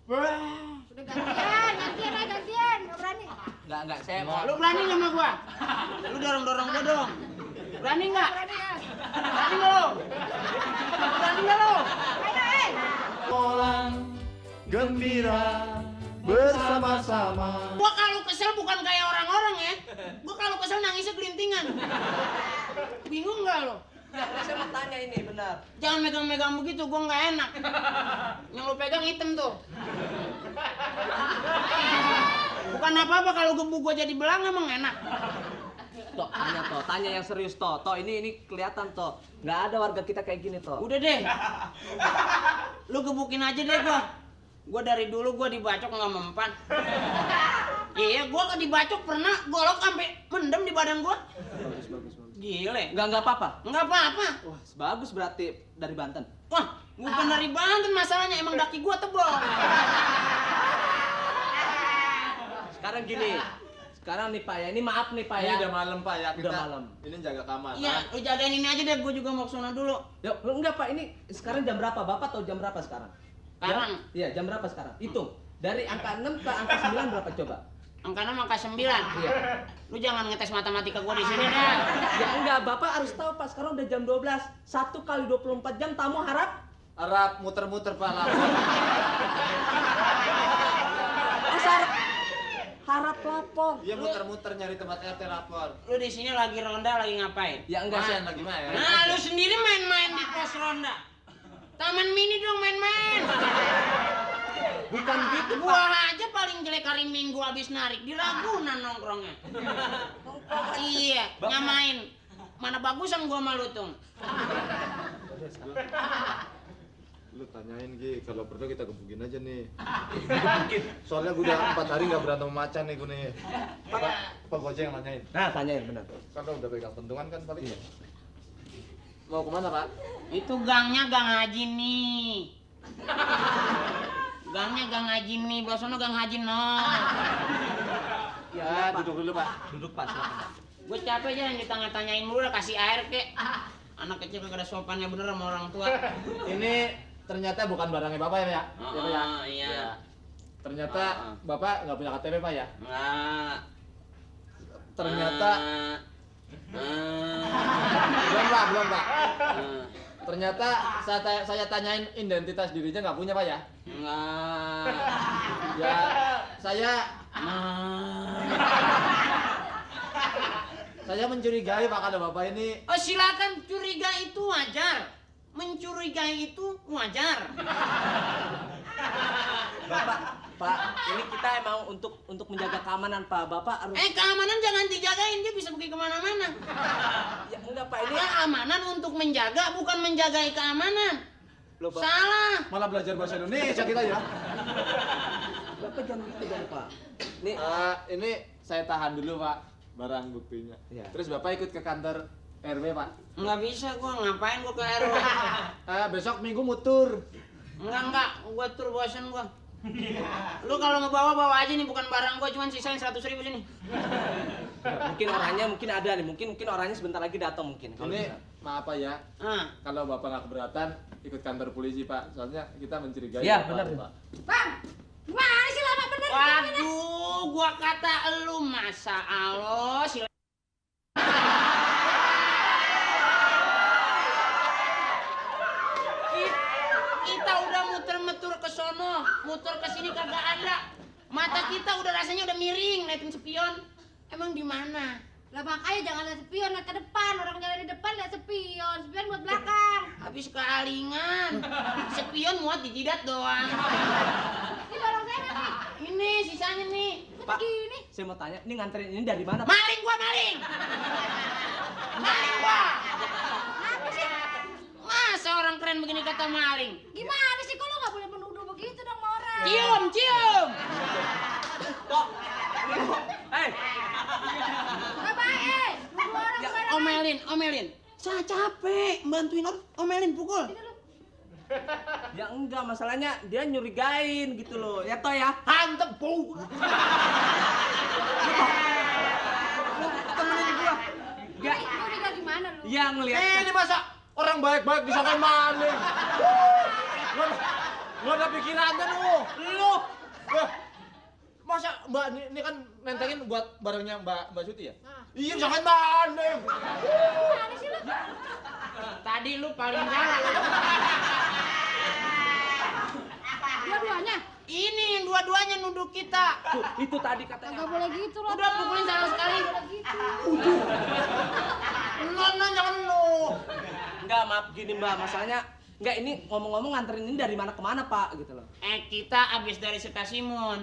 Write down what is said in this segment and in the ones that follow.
Udah gantian, nggak berani. Enggak, saya mau. Lu berani nggak sama gua? Lu dorong-dorong gua dong. Berani nggak? Berani ya. Berani nggak lu? Berani nggak lu? Ayo, Orang gembira bersama-sama. Gua kalau kesel bukan kayak orang-orang ya. Gua kalau kesel nangisnya gelintingan. Bingung nggak lo? Saya mau tanya ini benar. Jangan megang-megang begitu, gua nggak enak. Yang lu pegang hitam tuh. Bukan apa-apa kalau gebu gua jadi belang emang enak. Tanya yang serius toh. Toh ini kelihatan toh. Nggak ada warga kita kayak gini toh. Udah deh. Lu gebukin aja deh gua. Gua dari dulu gua dibacok nggak mempan. Iya, gua dibacok pernah golok sampai mendem di badan gua. Bagus. Gile. Nggak apa-apa. Nggak apa-apa. Wah, bagus berarti dari Banten. Wah, bukan dari Banten masalahnya, emang daki gua tebal. Sekarang gini. Sekarang nih Pak ya, ini maaf nih Pak Ini ya. udah malam Pak ya, kita Udah malam. ini jaga kamar. Iya, lu jagain ini aja deh, gua juga mau kesana dulu. Yuk, enggak Pak, ini sekarang jam berapa? Bapak tahu jam berapa sekarang? Sekarang? Iya, jam berapa sekarang? Hitung. Dari angka 6 ke angka 9 berapa coba? Angka 6, angka 9. Iya. Lu jangan ngetes matematika gua di sini dah. Ya enggak, Bapak harus tahu Pak, sekarang udah jam 12. 1 kali 24 jam tamu harap Arab muter-muter Pak lapor. harap lapor. Iya muter-muter nyari tempat RT lapor. Lu di sini lagi ronda, lagi ngapain? Ya enggak sih. Kasihan lagi mah ya. Nah, lu sendiri main-main di pos ronda. Taman mini dong main-main. Bukan gitu, Pak. Gua aja paling jelek hari Minggu habis narik di Ragunan nongkrongnya. Iya, nyamain. Mana bagusan gua sama lu, Tung? Lu tanyain Gi, kalau perlu kita gebukin aja nih. Soalnya gue udah 4 hari nggak berantem sama macan nih gue nih. Pak Gojek yang nanyain. Nah, tanyain benar. Kalau udah pegang pentungan kan paling. Mau kemana Pak? Itu gangnya gang Haji nih. Gangnya gang Haji nih, belah sono gang Haji no. Ya, duduk dulu Pak. Duduk Pak, silakan. Gue capek aja yang ditanya-tanyain mulu, kasih air kek. Anak kecil kagak ada sopannya bener sama orang tua. Ini ternyata bukan barangnya Bapak ya Pak ya? Oh, Ya, Pak, ya? iya. Ya. Ternyata Bapak nggak punya KTP Pak ya? Enggak. Ternyata belum Pak. Ternyata saya tanyain identitas dirinya nggak punya Pak ya? Enggak. Ya, saya mencurigai Pak kalau Bapak ini. Oh, silakan, curiga itu wajar. Mencurigai itu wajar. Pak, ini kita emang untuk menjaga keamanan Pak. Bapak harus. Keamanan jangan dijagain, dia bisa pergi kemana-mana. Ya enggak Pak, ini Keamanan untuk menjaga, bukan menjagai keamanan. Loh, Bapak. Salah. Malah belajar bahasa Indonesia kita ya. Bapak jangan gitu dong Pak. Nih, Ini saya tahan dulu Pak, barang buktinya. Iya. Terus Bapak ikut ke kantor RW Pak. Nggak bisa gua, ngapain gua ke RW? Besok Minggu mutur. Enggak, gua tur bosan gua. Lu kalau mau bawa aja nih, bukan barang gua, cuman sisain 100.000 sini. mungkin orangnya ada nih. Mungkin orangnya sebentar lagi datang mungkin. Kalau Ini bisa. maaf Pak ya, kalau Bapak nggak keberatan ikut kantor polisi Pak. Soalnya kita mencurigai. Iya, Bapak, benar. Pak. Bang, gimana sih lama bener? Waduh, gua kata lu, masa Allah si kita udah muter-muter ke sono, muter ke sini kagak ada. Mata kita udah rasanya udah miring liatin spion. Emang di mana? Lah makanya jangan lihat spion, lihat ke depan. Orang jalan di depan lihat spion buat belakang. Habis kealingan. Spion muat di jidat doang. Ini barang saya nih. Ini sisanya nih. Pak, Gini. saya mau tanya, ini nganterin ini dari mana? Maling gua, maling. Maling gua. Apa sih? Masa orang keren begini kata maling? Gimana sih? Kok lo nggak boleh menuduh begitu dong sama orang? Cium, cium. Kok? Hei, Nggak baik. Nuduh orang Ya, sembarangan. omelin. Saya capek bantuin orang, omelin pukul. Sini lu. ya enggak, masalahnya dia nyurigain gitu loh. Ya toh ya. Hantem bu. Temenin gua. Ya, Lu udah gimana lu? yang ngeliat. Ini masa orang baik-baik disangka maling. Nggak ada pikirannya lu. Lu Mbak, ini kan nentengin buat barangnya Mbak Suti ya? Nah. Iya, jangan mana. Mana sih lu? Tadi lu paling salah. Dua-duanya. Ini yang dua-duanya nuduh kita. Tuh, itu tadi katanya. Kagak boleh gitu loh. Udah pukulin sama sekali. Boleh gitu. Nona jangan lu. Enggak, maaf gini Mbak, masalahnya enggak ini ngomong-ngomong nganterin ini dari mana ke mana Pak gitu loh. Kita abis dari Stasimun.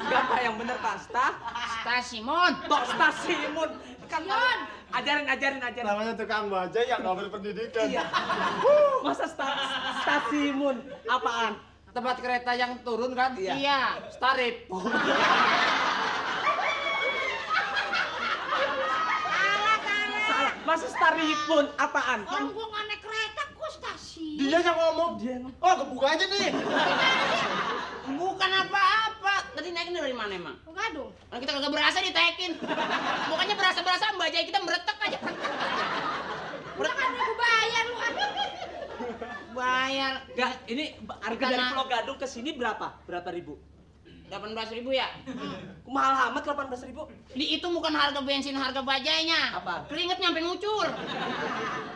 Enggak Pak, yang bener Pak, Stasimun. Tok Stasimun. Kan Yon. ajarin. Namanya tukang baja yang nggak berpendidikan. Iya. Masa Stasimun apaan? Tempat kereta yang turun kan? Iya. Starip. Salah. Masa Staripun apaan? Orang gua nggak naik kereta, gua stasiun. Dia yang ngomong. Oh, kebuka aja nih. Bukan apa-apa. Tadi naikin dari mana emang? Gadung. Kan kita kagak berasa ditekin. Bukannya berasa-berasa bajai kita meretek aja. Udah kan gua bayar lu kan. Bayar. Enggak, ini harga Bukan, dari Nak. Pulau Gadung ke sini berapa? Berapa ribu? 18.000 ya? Mahal amat 18.000. Itu bukan harga bensin, harga bajainya. Apa? Keringet nyampe ngucur.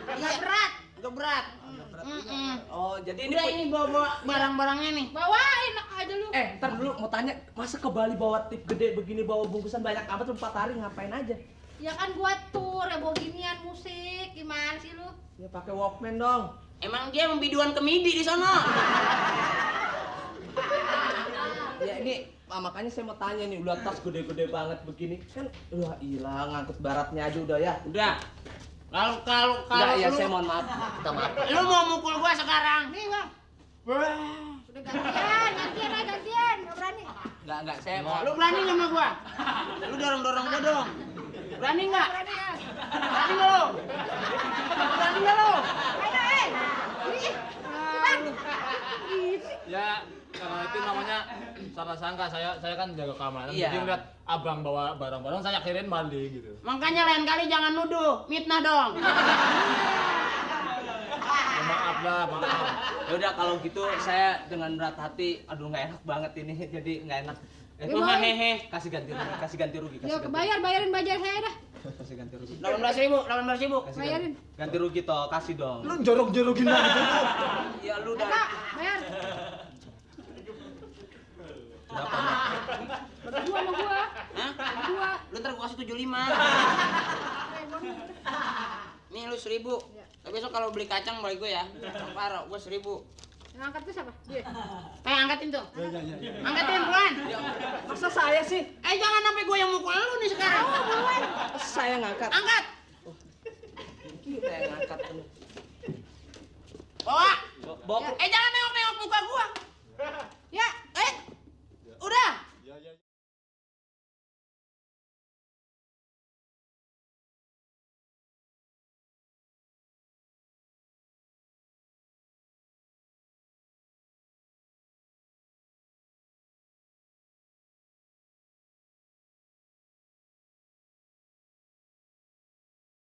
Nggak berat. Nggak berat. Oh, jadi Udah ini bawa barang-barangnya nih. Bawain aja lu. Ntar dulu mau tanya, masa ke Bali bawa tip gede begini, bawa bungkusan banyak amat 4 hari ngapain aja? Ya kan gua tour ya bawa ginian musik. Gimana sih lu? Ya pakai Walkman dong. Emang dia membiduan ke MIDI di sono. Ya ini makanya saya mau tanya nih, udah tas gede-gede banget begini kan, wah hilang ngangkut baratnya aja udah ya. Udah. Kalau Enggak ya, lu, saya mohon maaf. Minta maaf. lu mau mukul gua sekarang. Nih bang. Udah gantian aja gantian. Nggak berani. Enggak, saya mau. Lu berani nggak sama gua? Lu dorong-dorong gua dong. Berani nggak? Berani ya. Berani nggak lu? Berani nggak lu? Ayo Nih. Bang. Ya, karena itu namanya salah sangka. Saya kan jaga keamanan. Iya. Jadi ngeliat abang bawa barang-barang, saya kirim balik gitu. Makanya lain kali jangan nuduh, mitnah dong. Ya, maaf lah, maaf. Ya udah kalau gitu saya dengan berat hati, aduh nggak enak banget ini, jadi nggak enak. Hehehe. Kasih ganti rugi. Ya bayarin bajai saya dah. Kasih ganti rugi. 18.000. Kasih Bayarin. ganti rugi toh, kasih dong. Lu jorok-jorokin aja. Ya lu udah. Enggak, bayar. Berapa? Mak? Berdua sama gua. Hah? Berdua. Lu ntar gua kasih 75. Nih lu 1.000. Tapi besok kalau beli kacang balik gua ya. Parah, gua 1.000. Yang angkat tuh siapa? Dia. Angkatin tuh. Angkatin, Puan. Masa saya sih? Jangan sampai gua yang mukul lu nih sekarang. Saya ngangkat. Angkat. Saya ngangkat. Bawa. Bawa. Jangan